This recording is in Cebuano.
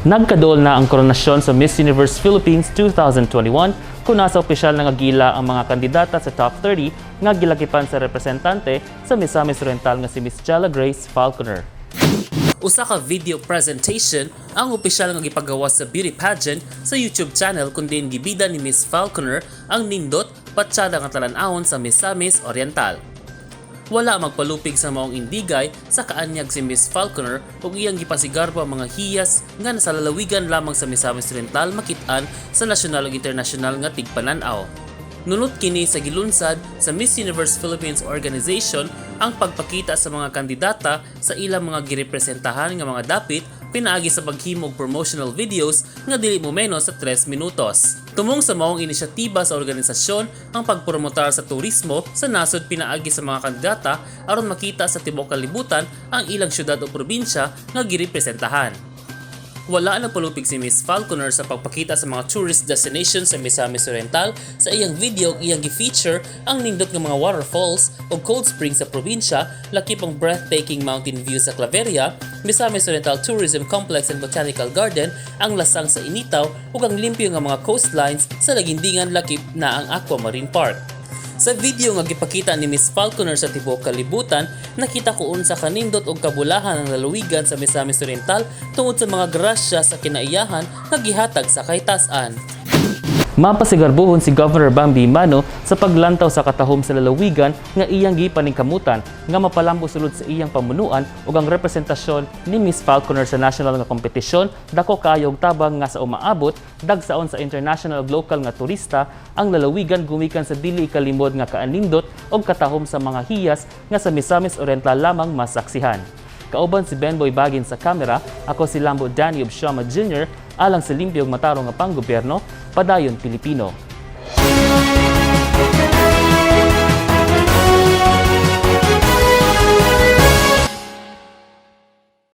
Nagkaduol na ang koronasyon sa Miss Universe Philippines 2021 kung nasa opisyal nga gila ang mga kandidata sa top 30 nga gilakipan sa representante sa Misamis Oriental nga si Miss Jella Grace Falconer. Usa ka video presentation ang opisyal nga gipagawas sa beauty pageant sa YouTube channel kun diin gibida ni Miss Falconer ang nindot patsada nga talan-awon sa Misamis Oriental. Wala magpalupig sa maong indigay sa kaanyag si Miss Falconer ug iyang gipasigarbo ang mga hiyas nga nasa lalawigan lamang sa Misamis Oriental makit-an sa nasyonal ug internasyonal nga tigpanan-aw. Nunot kini sa gilunsad sa Miss Universe Philippines Organization ang pagpakita sa mga kandidata sa ilang mga girepresentahan nga mga dapit pinaagi sa paghimo og promotional videos nga dili mo menos sa 3 minutos. Tumong sa maong inisyatiba sa organisasyon ang pagpromotar sa turismo sa nasod pinaagi sa mga kandidata aron makita sa tibuok kalibutan ang ilang syudad o probinsya nga girepresentahan. Wala nagpalupig si Miss Falconer sa pagpakita sa mga tourist destinations sa Misamis Oriental sa iyang video. Iyang gi-feature ang nindot nga mga waterfalls o cold springs sa probinsya, lakip ang breathtaking mountain view sa Claveria, Misamis Oriental Tourism Complex and Botanical Garden, ang lasang sa Initao ug ang limpyo nga mga coastlines sa Laguindingan, lakip na ang Aquamarine Park. Sa video nga gipakita ni Miss Falconer sa tibuok kalibutan, nakita ko unsa kanindot og kabulahan ang lalawigan sa Misamis Oriental tungod sa mga grasya sa kinaiyahan nga gihatag sa kahitasan. Mapasigarbuhon si Governor Bambi Emano sa paglantaw sa katahom sa lalawigan nga iyang gipaningkamutan nga mapalambo sulod sa iyang pamunuan ug ang representasyon ni Miss Falconer sa national nga kompetisyon dako kaayo og tabang nga sa umaabot dagsaon sa international ug local nga turista ang lalawigan gumikan sa dili ikalimod nga kaanindot og katahom sa mga hiyas nga sa Misamis Oriental lamang masaksihan. Kauban si Benboy Bagin sa kamera, ako si Lambo Danny Obshama Jr. alang sa limpyo ug matarong nga panggobyerno, Padayon Pilipino.